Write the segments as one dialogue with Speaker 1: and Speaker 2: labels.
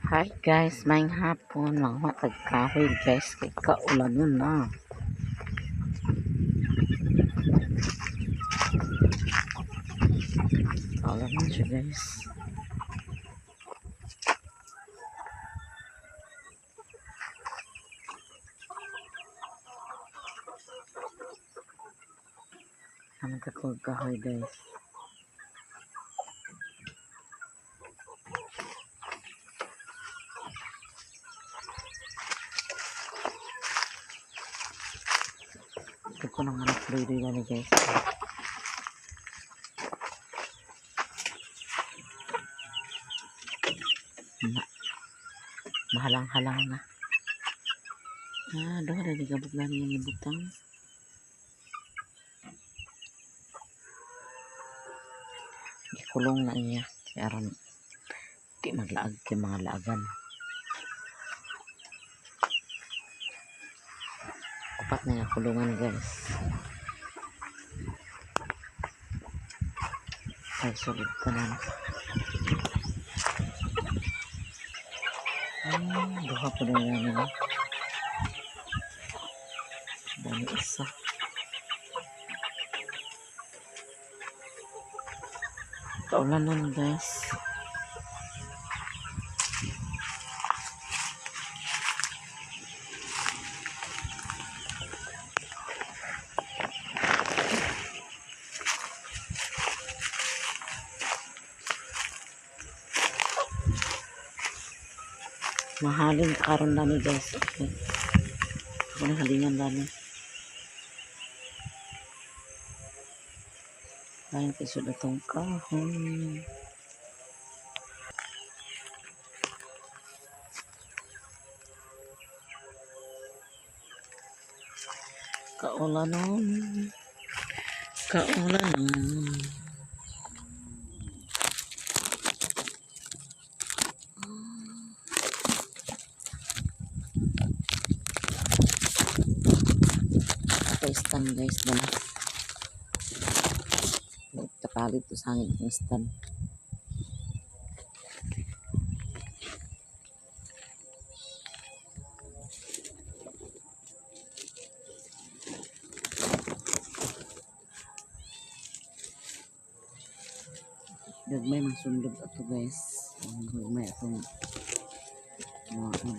Speaker 1: Hi guys, maayong hapon. Mga tagkahoy guys, kay kaulanon na. Kaulanon siya, guys. Ang kahoy, guys. Ito nang manok doy gani, guys. Na. Mahalang-halang na. Ah, duha ra di kabuk gani yung ibutang. Gikulong na niya. Kaya aron di maglaag kay mga laagan. Upat na nga kulungan, guys. Ay, sulod tanan. Duha pa na nila. Dami isa. Kaulanan, guys. Mahalin karon nami, guys. Okay. Ako na halingan nami. Lain kay sud atong kahoy. Kaulanon. Kaulanon. Ito stand, guys, dala. Kapalit to sa hangin ng stand. Gagmay mang sundob ato, guys. Ang gagmay atong mga ano.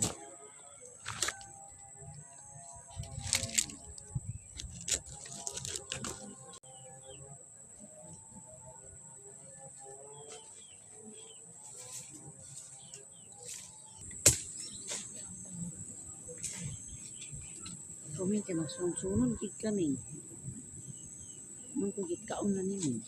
Speaker 1: Kumi kay magsunod gid kami. Mun ko gid kaon na nimo.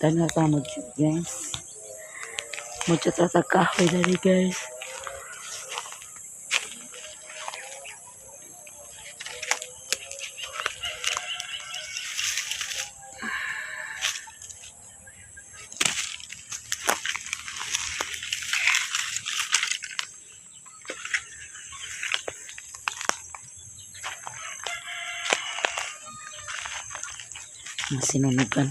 Speaker 1: Tanaw ta mag-shoot, guys. Mag-shoot sa kahoy dali, guys. Masinunugan.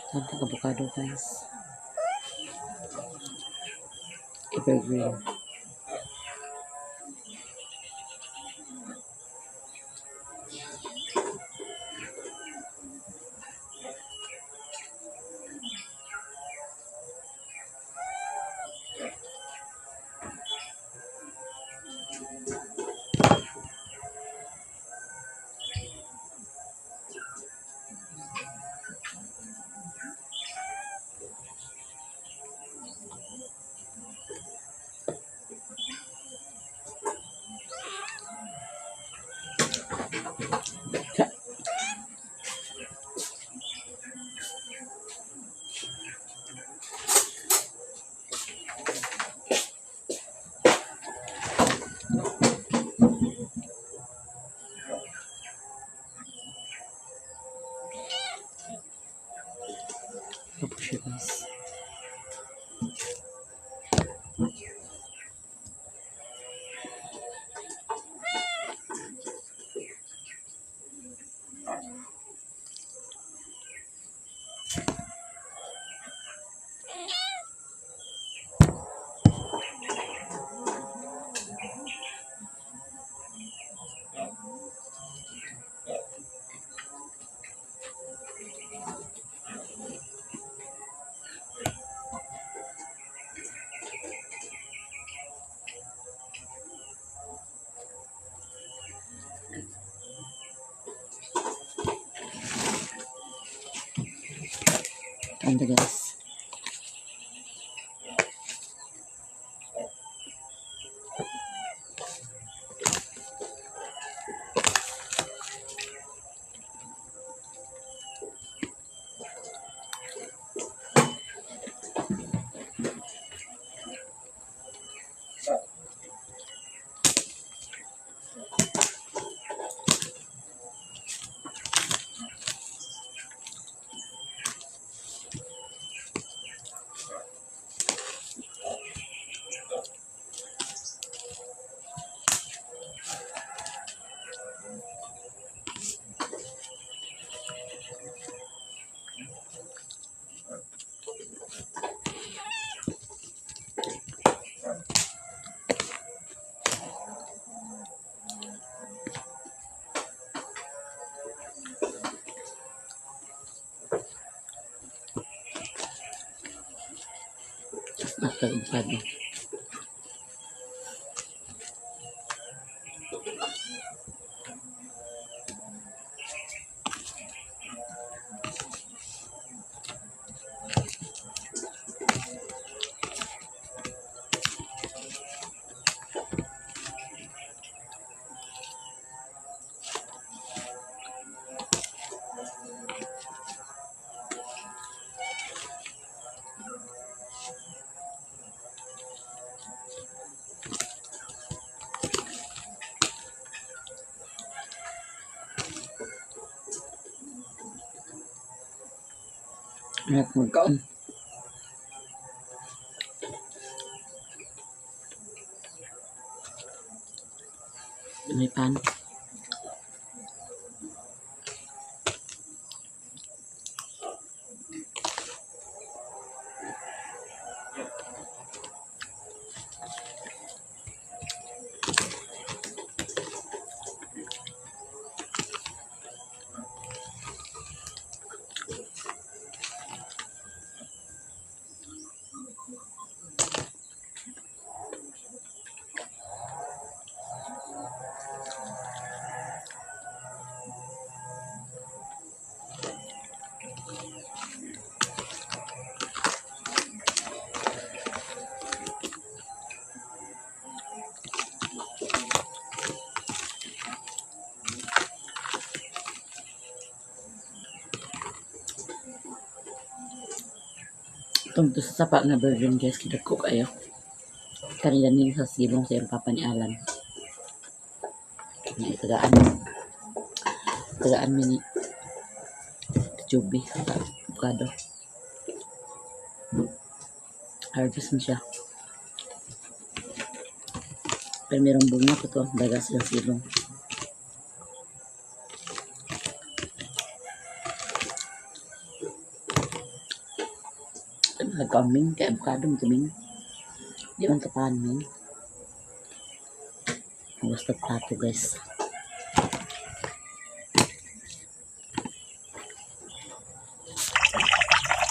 Speaker 1: Tanta avocado, guys. Evergreen. Ito po siya, guys. Tanda, guys. After avocado. Lahat magkaon. May pan. Atong to sa sapa nga version, guys, kidako kayo. Kanina ni sa silong sa iyang papa ni Alan. Nga itagaan. Tagaan mi ni Juby sa avocado. Harvest na siya. Pero merong bunga pa to. Daga silang silong. Nagkaming kay avocado mo tuming. Di man kapahan min. Basta plato, guys.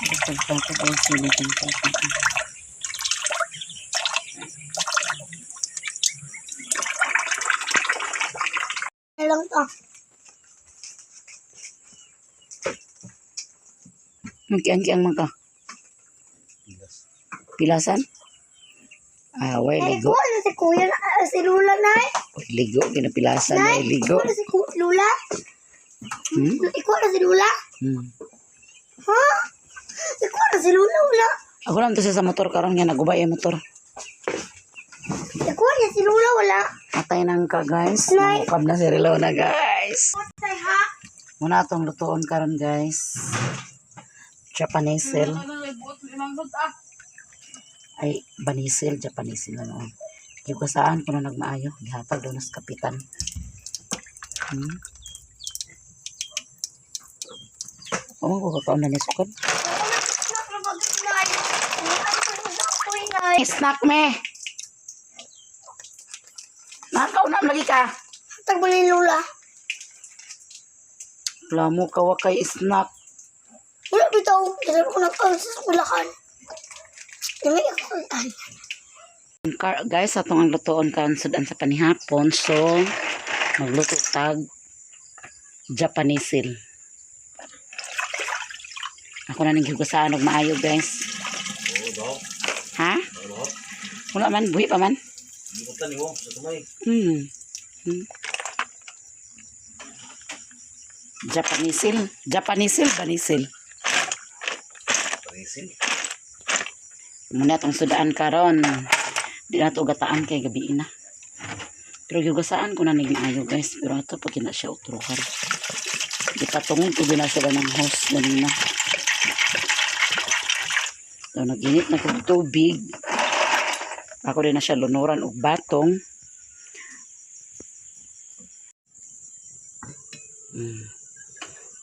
Speaker 1: Basta plato, guys. Sila kang plato.
Speaker 2: Lang to.
Speaker 1: Magkiang-kiang man ka. Pilasan? Ah, way
Speaker 2: Ay,
Speaker 1: ligo.
Speaker 2: kuha na si kuya, ah, si Lula na.
Speaker 1: Way ligo, ginapilasan
Speaker 2: Nay,
Speaker 1: way ligo.
Speaker 2: Ikuha na si Lula.
Speaker 1: Hmm?
Speaker 2: Ikuha na si Lula. Ha? Ikuha na si Lula, wala.
Speaker 1: Ako lang to siya sa motor karon nga nagubay ang motor.
Speaker 2: Ikuha na si Lula, wala.
Speaker 1: Patay nang ka, guys.
Speaker 2: Nay.
Speaker 1: Nangukab na si Relona, guys.
Speaker 2: Patay, ha?
Speaker 1: Muna atong lutuon karon, guys. Japanesel. Ay, banisel, Japanesel na noon. Yung saan ko na nagmaayo. Gihatag daw nas kapitan. Oo, oh, kakaon na ni sukad. Snack me. Nakakaunam lagi ka.
Speaker 2: Hatag mo ni Lula.
Speaker 1: Plamo ka wa kay snack.
Speaker 2: Wala bitaw. Kasi ako nagkaon sa eskulahan. Dami ako ay.
Speaker 1: Guys, atong ang lutoon karon sudan sa panihapon. So, magluto tag Japanesil. Ako na ning hugasaan og maayo, guys. Ha? Wala man, buhi pa man. Japanesil, Japanesil, Banisil. Muna atong sudaan karon. Di na to gataan kay gabi na. Pero gihugasaan ko na ning maayo, guys. Pero ato pag na siya utrohar. Gipatungod ko gina siya ng host ganina. So naginit na kog tubig. Ako din na siya lunuran og batong.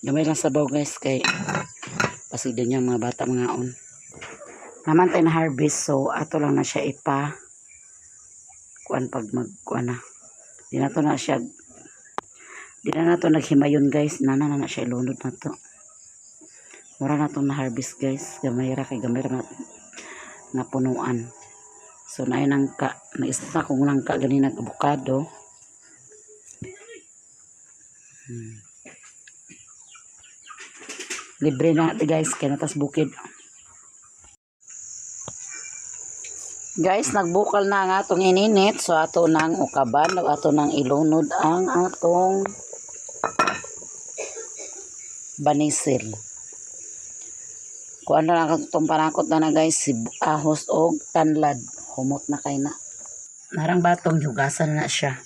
Speaker 1: Gamay lang sabaw, guys, kay pasig din yung mga bata mga on. Naman tayo na harvest, so ato lang na siya ipa kuan pag mag kuan na. Di na to na siya, di na nato naghimayon, guys. Nana na na siya ilunod na to. Mura na tong na harvest, guys. Gamay ra kay gamay ra na, na punuan. So naay nangka, naista kong nangka gani nag avocado. Libre na ate, guys, kay natas bukid. Guys, nagbukal na ang atong ininit. So, ato nang ukaban, o ato nang ilunod ang atong banisil. Kuan na lang itong panakot na na, guys, si ahos og tanlad. Humot na kay na. Narang batong hugasan na siya.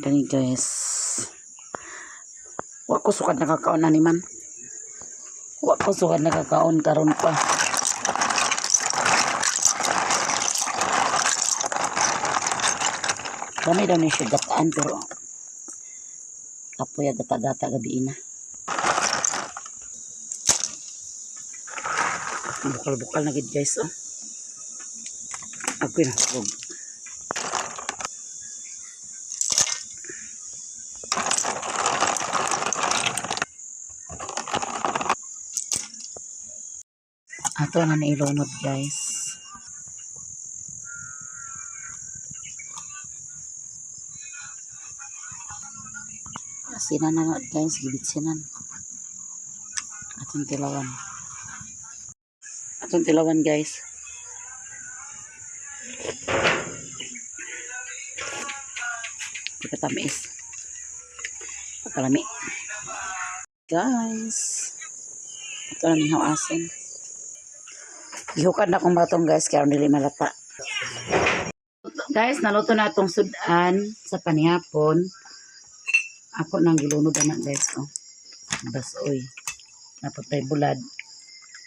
Speaker 1: Gani, guys. Wa ko sukad nakakaon na ni man. Wa ko sukad nakakaon karon pa. Kami daw ni siya gataan pero kapoy gata-gata gabi na. Bukal-bukal na gid, guys, oh. Ako na hugog. Ato na nailunod, guys. Asinan na na, guys, gibitsinan. Atong tilawan. Atong tilawan, guys. Pagkatamis. Pagkalami. Guys. Ito na ni asin. Gihukad na akong batong, guys, kaya dili malata. Guys, naluto na atong sudan sa panihapon. Ako nang gilunod ana, guys, oh. Basoy. Napatay bulad.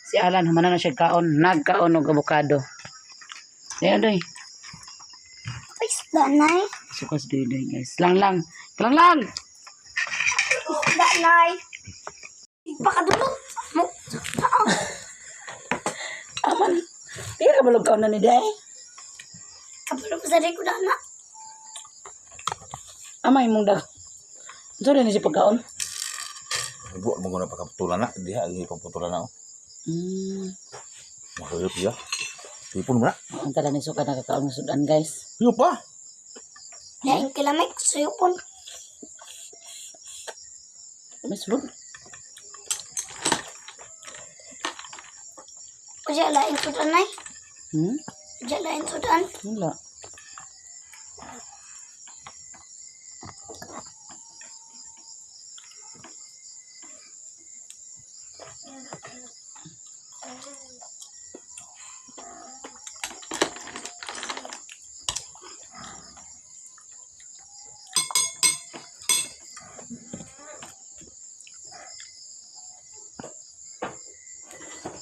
Speaker 1: Si Alan humana na siya kaon, nagkaon og avocado. Dayon doy.
Speaker 2: Isda nay.
Speaker 1: Sukas doy doy, guys. Lang lang. Lang lang.
Speaker 2: Isda nay. Pakadulot. Mo.
Speaker 1: Aman. Di ka balog kaon na ni day.
Speaker 2: Kabalo pa sa ko na.
Speaker 1: Ama imong dag. Unsa ni si pagkaon?
Speaker 3: Buat mo na pagkaputulan na. Diha, hindi pagputulan na. Oh. Makayop siya. Tipon mo na.
Speaker 1: Ang tala ni suka nakakaon ng sudan, guys.
Speaker 3: Iyo pa.
Speaker 2: Lain kilamay suyupon.
Speaker 1: May sulod.
Speaker 2: Uja lain sudan nay.
Speaker 1: Hmm?
Speaker 2: Uja lain sudan.
Speaker 1: Wala.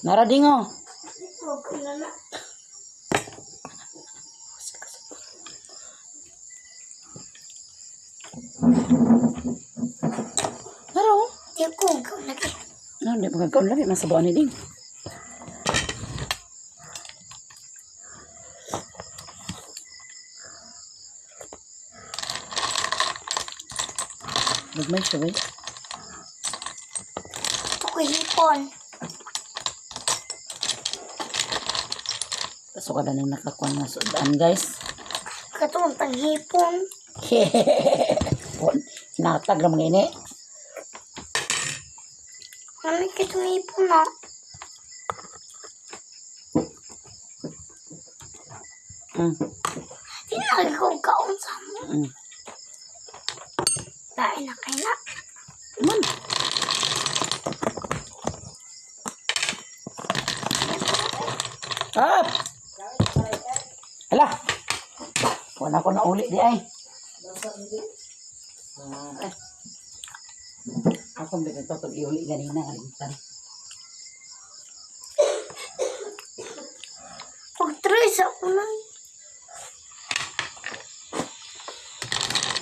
Speaker 1: Nara dingo.
Speaker 2: Huwag na na.
Speaker 1: Nara oh.
Speaker 2: Di ko ikaw lagi.
Speaker 1: No, di pa kagkaon lami masabaw ni ding. Gagmay siya ba?
Speaker 2: Ito ko hipon.
Speaker 1: Kaso ka na nang nakakuha ng sudan, guys.
Speaker 2: Katong tang hipon.
Speaker 1: Pon, hinatag lang mga ini.
Speaker 2: Ano kitong hipon na? Di na lagi ko kaon sa mo. Lain na kay na.
Speaker 1: Man. Ah! Hala! Wala ko na uli di ay. Ay. Ako ba ito pag iuli ganina kalimtan.
Speaker 2: Pag-try sa unay.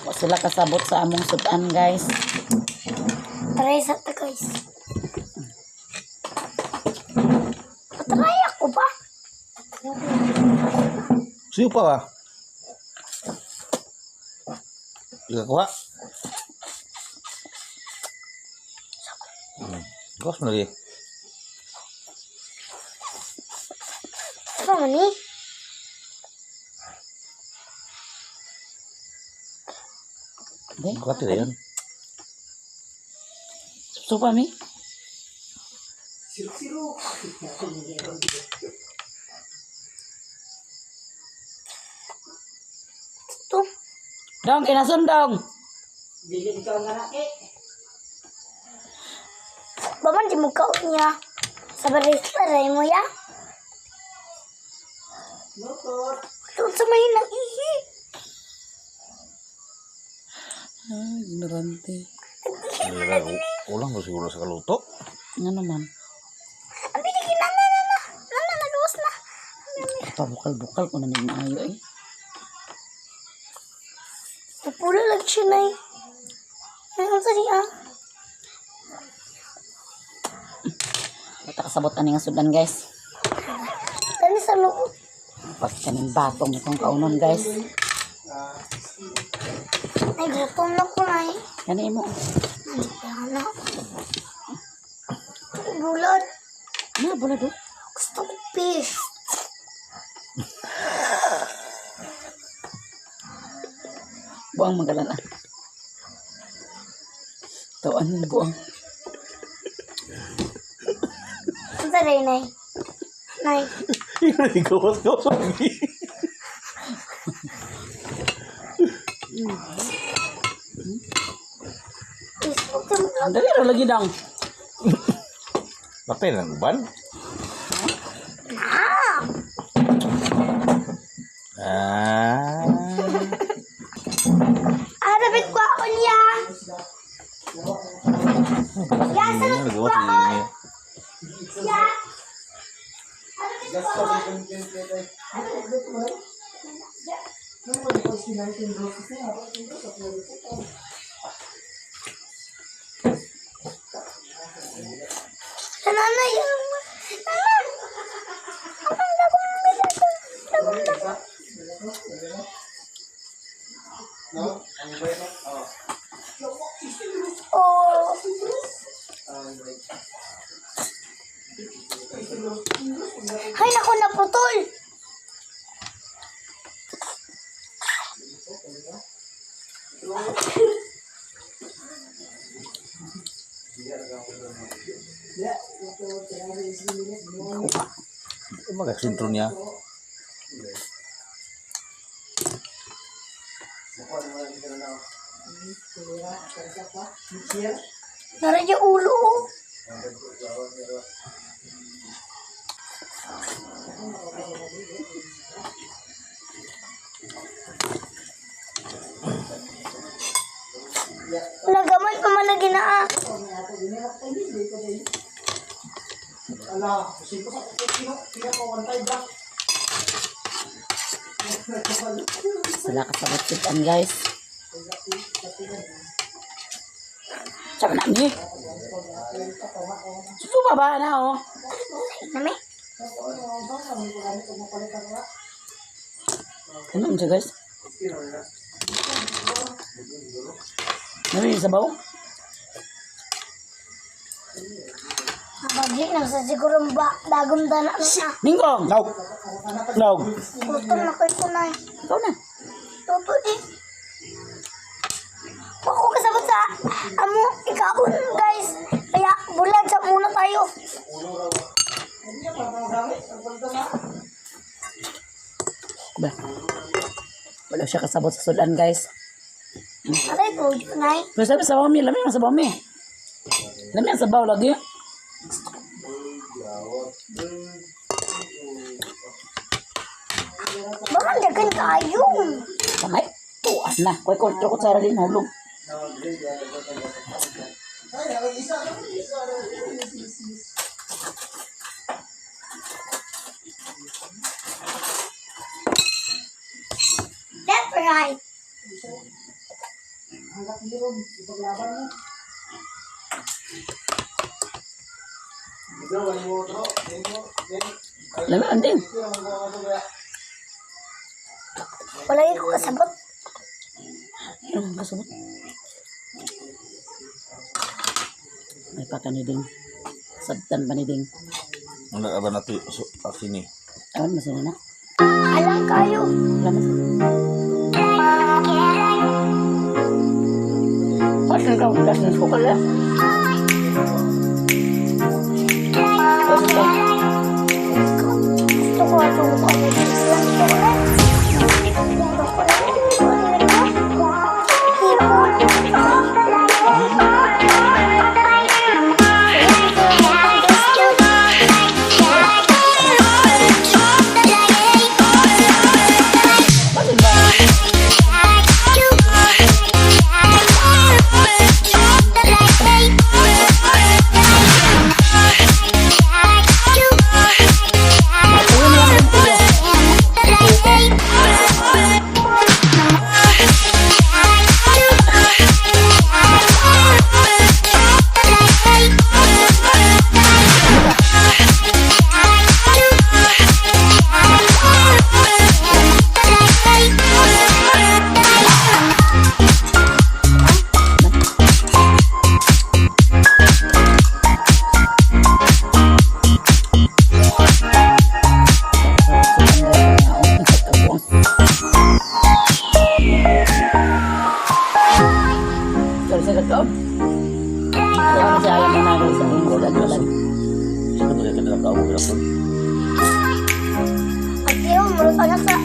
Speaker 1: Wa sila kasabot sa among sudan, guys.
Speaker 2: Try sa ta guys. Patry ako ba?
Speaker 3: Siyo pa ba? Ikakuha. Gawas mo lagi.
Speaker 2: Ano man ni?
Speaker 1: Okay.
Speaker 3: Kati na yan.
Speaker 1: Supa mi.
Speaker 2: Ito.
Speaker 1: Dong kinasundong.
Speaker 2: Baman di mo kaon niya. Sa baray mo ya. Doon sa may nang ihi.
Speaker 1: Ay, ignorante.
Speaker 3: Nira, ulang ko siguro sa kaluto.
Speaker 1: Nga naman.
Speaker 2: Ang binigin na na na na. Na na nagawas na.
Speaker 1: Pabukal-bukal ko na ning maayo eh.
Speaker 2: Napula lang siya na eh. Ano sa niya?
Speaker 1: Bata kasabot ani nga sudan, guys.
Speaker 2: Dali sa loob.
Speaker 1: Pag kaning batong itong kaunon, guys.
Speaker 2: Ay, gutom na ko na eh.
Speaker 1: Kani mo.
Speaker 2: Nandiyan na. Bulad.
Speaker 1: Na bula do.
Speaker 2: Gusto ko fish.
Speaker 1: Buang magalala. Tawan buang.
Speaker 2: Ang saray, Nay. Nay.
Speaker 3: Gawas gawas lagi.
Speaker 2: Gusto ko
Speaker 1: Ang dali ra lagi dang.
Speaker 3: Patay ng uban.
Speaker 2: Ah! Ah, dapat ko ako niya. Ya, sa
Speaker 3: Ano
Speaker 2: ko
Speaker 3: nagawa
Speaker 2: ako.
Speaker 3: niya?
Speaker 2: Ya. Ah, dapat ko ako. Nanay, nanay. Oh. Ay, naku, naputol.
Speaker 3: Umaga sentro niya.
Speaker 2: Naran yung ulo, oh. Nagaman pa man na ginaa.
Speaker 1: Sala ka sa batsitan, guys. Tsaka na, mi. Susuba ba na, oh?
Speaker 2: Nami?
Speaker 1: Ano siya, guys? Ano yung sabaw?
Speaker 2: Bagay na sa siguro ba, bagong dana na.
Speaker 1: Ninggong!
Speaker 3: Laog. Laog.
Speaker 2: Gutom na kayo ko na.
Speaker 1: Ikaw na.
Speaker 2: Toto eh. Ako kasabot sa amo ikaon, guys. Kaya bulag sa muna tayo.
Speaker 1: Ba? Wala siya kasabot sa sudan, guys.
Speaker 2: Aray ko, nay.
Speaker 1: Pero sabi sabaw mi, lami ang sabaw mi. Lami ang sabaw lagi.
Speaker 2: Baka dagan kayo.
Speaker 1: Kamay. Tuas na. Kuy ko ko sa din hulog.
Speaker 2: Left, right.
Speaker 1: Lami ang ding.
Speaker 2: Wala ko kasabot.
Speaker 1: Ano kasabot? May paka ni ding. Sabtan pa ni ding.
Speaker 3: Ano ba nato so sini?
Speaker 1: Awan masina na.
Speaker 2: Alam kayo.
Speaker 1: Alam mo. Pasin ka, pasin ko kala. Pasin ka.
Speaker 2: Gusto ko itong chocolate.
Speaker 1: Pasin ba? Sorry sa kakaon. Ayaw kasi ayaw na namin sa inyo.
Speaker 3: Sino ba kaya kanila kaon ko?
Speaker 2: At yun, murag anak sa.